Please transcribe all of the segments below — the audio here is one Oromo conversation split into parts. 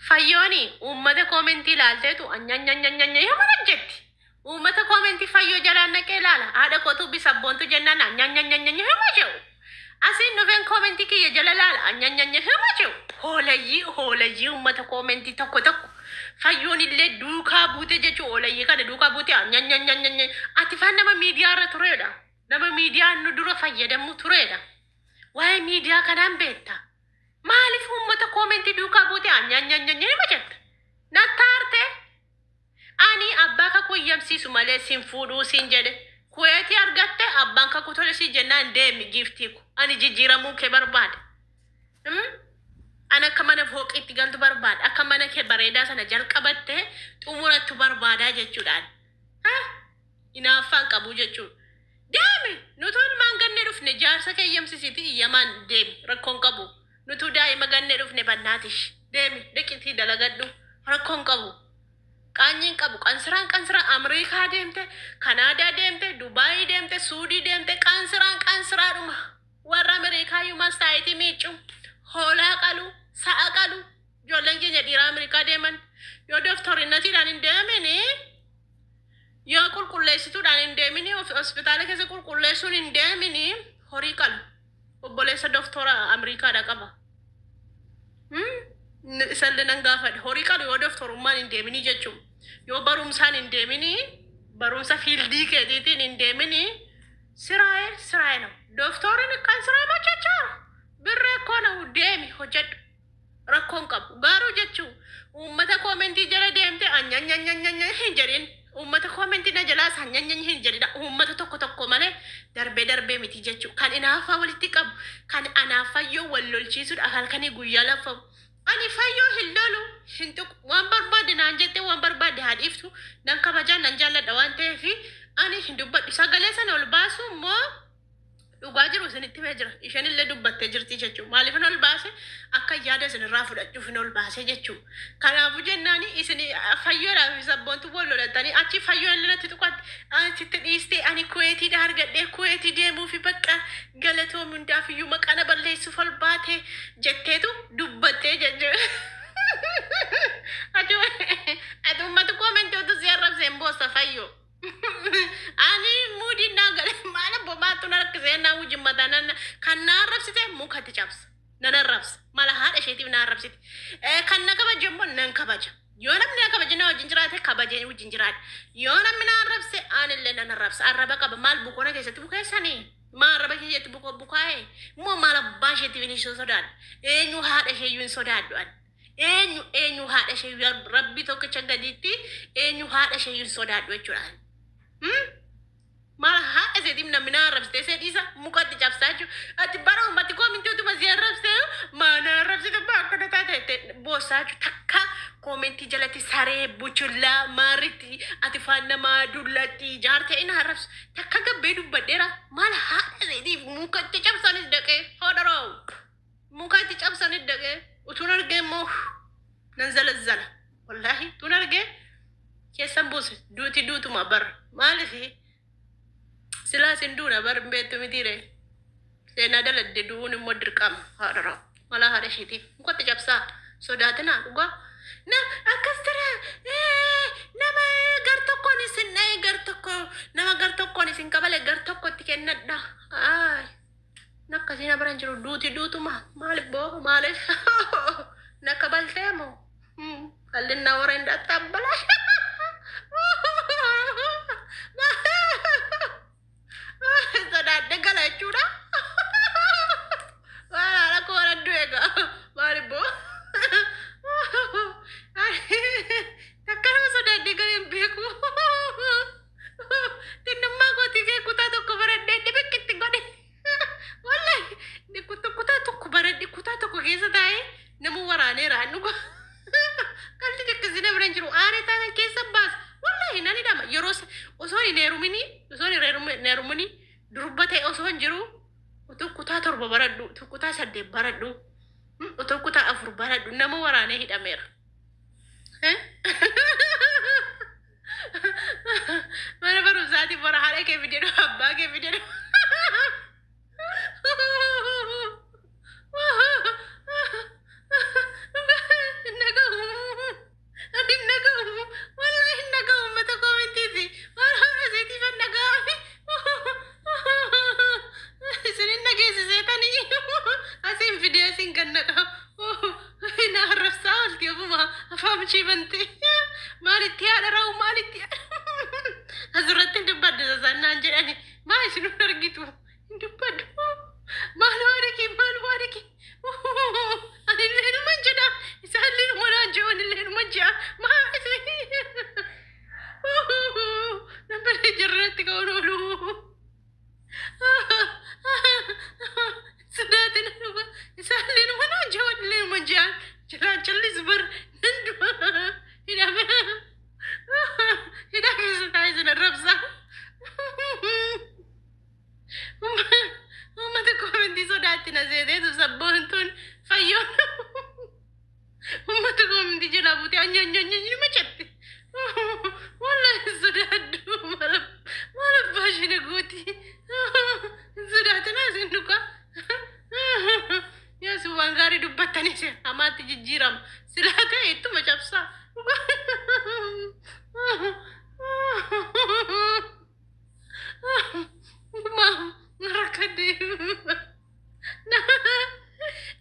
Fayyooni uummata koomentii ilaalteetu anyanyanyanyanya yoo mana jetti. Uummata koomentii fayyoo jalaan naqee ilaala. Haadha kootu bisabboontu jennaan anyanyanyanyanya hima jedhu. Asiin dhufeen koomentii kiyya jala laala anyanyanya hima jedhu. Hoolayyii hoolayyii uummata koomentii tokko tokko. Fayyoon illee duukaa buute jechuun hoolayyii kana duukaa buute anyanyanyanyanya. Ati faan nama miidiyaa irra turedha. Nama miidiyaa nu dura fayyadamu turedha. Waa'ee miidiyaa kanaan beekta. Maaliif uummata koomentii duukaa buute anyanyanyanya hima jetta? Nattaarte. Ani abbaa kakuu iyyamsiisu malee sin fuudhuu sin jedhe. Kuweetii argatte abbaan kakuu tole si jennaan deemi giiftii ko. Ani jijjiiramuu kee barbaada. Hmm? Ani akka mana fooqiitti galtu barbaada. Akka mana kee bareedaa sana jalqabatte xumurattu barbaadaa jechuudhaan. Ha? Hinaaffaan qabu jechuudha. Deemi! Nutu ilmaan ganne dhufne jaarsa kee iyyamsisiiti iyyamaan deemi rakkoon qabu. Nutu daa'ima ganne dhufne bannaatish. Deemi dhiqitii dalagadhu rakkoon qabu. Qaanyiin qabu qansiraan qansiraan Amriikaa deemte, Kanaadaa deemte, Dubaayii deemte, Suudii deemte qansiraan qansiraadhuma. Warra Amriikaayyuu mastaayitii miiccu, hoolaa qalu, sa'a qalu. Ijoolleen keenya dhiiraa Amriikaa deeman yoo doftorinnatiidhaan hin deemini yoo qulqulleessituudhaan hin deemini hospitaala keessa qulqulleessuun hin deemini horii qalu. Obboleessa doftora Amriikaadha qaba. Isallee nan gaafadha. Horii qalu yoo doftorummaan hin deeminii jechuun. Yoo barumsaan hin deeminii barumsa fiildii keetiitiin hin deeminii siraa'ee siraa'ee nama. Doftoriin kan siraa hojjechaa birree koo na deemi hojjedhu. Rakkoon qabu. Garuu jechuun uummata koomentii jala deemte anyanyanyanyanya hin jedhin. Uummata koomentii na jalaas anyanyanya hin jedhin. Uummata tokko tokko malee darbee darbee miti jechuudha. Kan inaaffaa walitti qabu, kan anaaf fayyoo wal lolchiisuudha halkanii guyyaa laffamu. Ani fayyoo hin lolu, hin tuqu. Waan barbaadde naan jettee waan barbaadde haa dhiiftu. Nan kabajaa nan jaalladha waan ta'eef ani hin dubbadhu. Sagalee sana ol baasu immoo dhugaa jiru isinitti himee jira. Isheen illee dubbattee jirti jechuudha. Maaliif ol baase akka yaada isinirraa fudhachuuf hin ol baase jechuudha. Kanaafuu jennaani isin fayyoodhaaf sabboontu wal lolattanii achi fayyoo illee natti tuqatti achitti dhiistee ani kuweetiidha argadhee kuweetii deemuufi bakka galatoomi hundaaf iyyuu maqaa na balleessuuf ol baate jetteetu dubbattee jechuudha. Ati uummata koomentii otu si arrabsee hin boossa fayyoo. Ani muudii naa gale maal abbo maattu na rakkisee naa wujin mataa nan kan na arrabsite mukatti cabsa. Nan arrabsa. Mala haadha isheetiif na arrabsite. Kan na kabaje immoo nan kabaja. Yoo namni na kabaje na wajjin jiraate kabajee wajjin jiraadha. Yoo namni na arrabse anillee nan arrabsa. Arraba qaba maal bukoona keessatti bukeessanii? Maa arraba keessatti bukoo bukaa'ee? Immoo maal abbaa isheetiif hin sodaadhu. Eenyu haadha isheeyyuu hin sodaadhu ani. Eenyu eenyu haadha ishee rabbi tokkicha gaditti eenyu haadha ishee hin sodaadhu jechuudha. Maal haadha isheetiif namni na arrabsitee ishee dhiisa mukatti cabsaa jechuudha. Ati bara uummati koomintii utuma si arrabsee maa na arrabsitu baa akkana taate jettee boossaa jechuudha. Takka koomentii jalatti saree buchullaa maaritti ati faan namaa dullatti jaartee na arrabsu. Takka gabbee dubbadheera maal haadha isheetiif mukatti cabsanis dhaqee hodhoroo. Muka itti cabsanis dhaqee utuun argee immoo nan zalazzala. Wallaahi utuun argee keessan buuse duuti duutuma bar maaliif silaas hin duuna bar hin beektu mitiire seenaa daladde du'uun immoo dirqama haadha mala haadha isheetiif mukatti cabsaa sodaatinaa dhugaa na akkas ture nama gar tokkoon isin dha'e gar tokko nama gar tokkoon isin kabale gar tokkotti kennadha. Aay. Akkasii na bira hin jiru duuti duutuma maaliif boo maaliif na kabaltee moo qallinna warra hin dhattabbala. Sodaadhe gala jechuudha. Waan haala koo waraddu egaa maaliif boo. Takka nama sodaadhe galee hin beeku. Xinnummaa kootii kee kutaa tokko baradhee dhibikkitti godhe. Wallahi kutaa tokko baradhe kutaa tokko keessa taa'ee nama waraaneera dhuga. Qalli akkasii na bira hin jiru. Aaree taanaan keessa baasa. Wallahi nan hidhama. Yeroo osoo hin heerumini osoo hin heerumini durba ta'e osoo hin jiru utuu kutaa 7 baradhu utuu kutaa 8 baradhu utuu kutaa 4 baradhu nama waraanee hidhameera. Mana barumsaatiin bara haadha kee fidee dhufa abbaa kee fidee dhufa. Qomchii banti. Maalitti haadha raa'u maalitti asirratti hin dubbaddu sasannaan jedhani. Maa isin hin argitu hin dubbaddu. Maal waadiki maal waadiki. Ani illee numa jedha. Isaan illee numa naan jedhu ani illee numa jedha. Maa isin. Namni jirratti ka'uun oolu. Sodaatin dhuga isaallee numa naan jedhu ani illee numa jedha. Jalaan callis bar nan du'a. Hidhame hidhaa keessa taa'ee sin arrabsa. Uummata koomentii sodaatti na seeteetu sabboontuun fayyoon uummata koomentii jalaa buutee anyanyanyanyi macatte. Wallahi sodaaddu maal abbaa ishee na gooti. Sodaatinaa isin dhugaa. Yaa isin waan gaarii dubbattanis hamaatti jijjiirama. Silaa ta'e ittuma cabsaa. Rakkadee.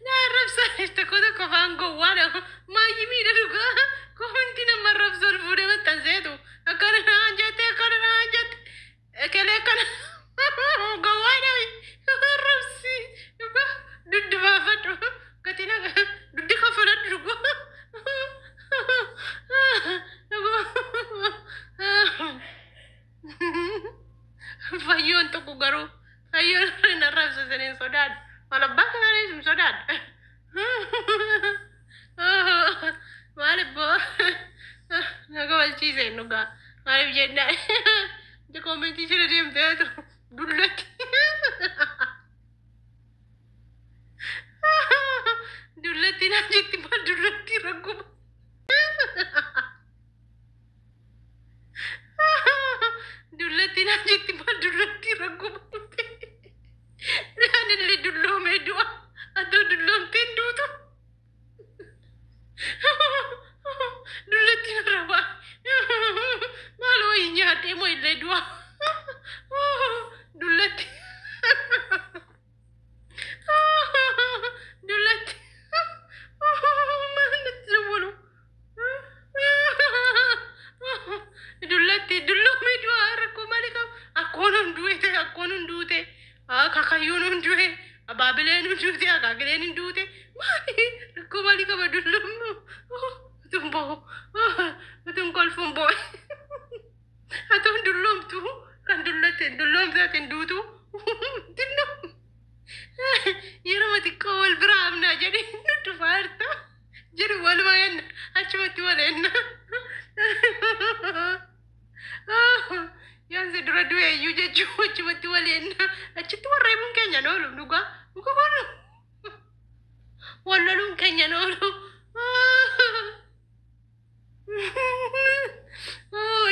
Na arrabsaa tokko tokko afaan gowwaadha. Maayyii miidha dhugaa. Koomentii nama arrabsu ol fuudhee maxxanseetu. Akkana naan jette akkana naan jette. Ekelee akkana gowwaadha. Arrabsi dhugaa duddi baafadhu. Gatiin duddi kaffaladhu dhugaa. Fayyoon tokko garuu fayyoon na arrabsa saniin sodaadhu. Maal abbaa kanaanis hin sodaadhu. Maal ibboo na kabalchiise dhugaa. Maaliif jennaan koomentii jala deemteetu dullatti. Dullatti naan jetti maal dullatti rakkuma. Dullatti naan jetti maal dullatti rakkuma. Naan illee dulloomee du'a. Atoo dulloomtee hin duutu. Dullatti narra ba'a. Maal wayii nyaadhee moo illee du'a. Dullatti. Dullatti. Maal natti dawwalu? Dullatti dulloomee du'a rakkoo maalii qabu? Akkoon hin du'e akkoon hin duute akaakayyuun hin du'e abaabileen hin duute akaakileen hin duute maali rakkoo maalii qaba dulloomu? Utuun bo'u utuun kolfuun bo'e. Atoon dulloomtu kan dullatte dulloomte ati hin duutu. Xinnoo yeroo xiqqoo wal bira amnaa jedhee nu dhufaa jirta. Jedhu walumaa enna achumatti wal enna. Yaansi dura du'e iyyuu jechuun achumatti wal enna. Achitti warreebuun keenya hin oolu dhugaa. Dhuga wal wal loluun keenya hin oolu.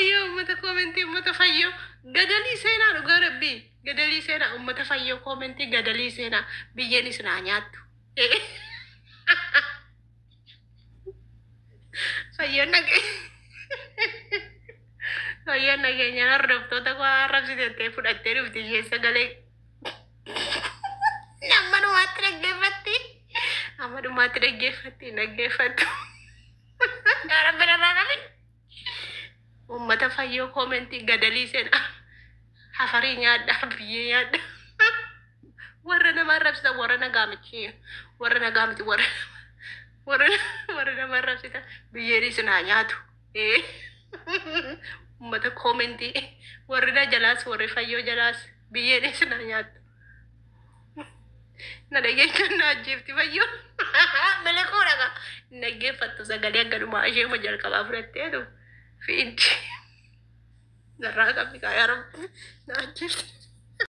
Yaa uummata koomentii uummata fayyoo gadalii seenaa dhugaa rabbii gadalii seenaa uummata fayyoo koomentii gadalii seenaa biyyeen isin haa nyaattu. Fayyoon nagee fayyoon nageenyaan hordoftoota koo arrabsitettee fudhattee dhufti ishee sagalee. Amma dhumaatti dhaggeeffatti. Amma dhumaatti dhaggeeffatti dhaggeeffattu. Yaa rabbi narraa qabi. Uummata fayyoo koomentii gadalii seenaa. Hafarii nyaadhaa biyyee nyaadhaa. Warra nama arrabsitan warra nagaa miti warra nagaa miti warra warra warra nama arrabsitan biyyeen isin haa nyaatu. Uummata koomentii warri na jalaas warri fayyoo jalaas biyyeen isin haa nyaattu. Na dhageeffatu na ajjeefti fayyoon. Miliquu dhaqa. Dhaggeeffattu sagalee akka dhumaa ishee jalqabaa fudhatteetu fiinci. Narraa qabdi kaa yaa rabbi na ajjeefti.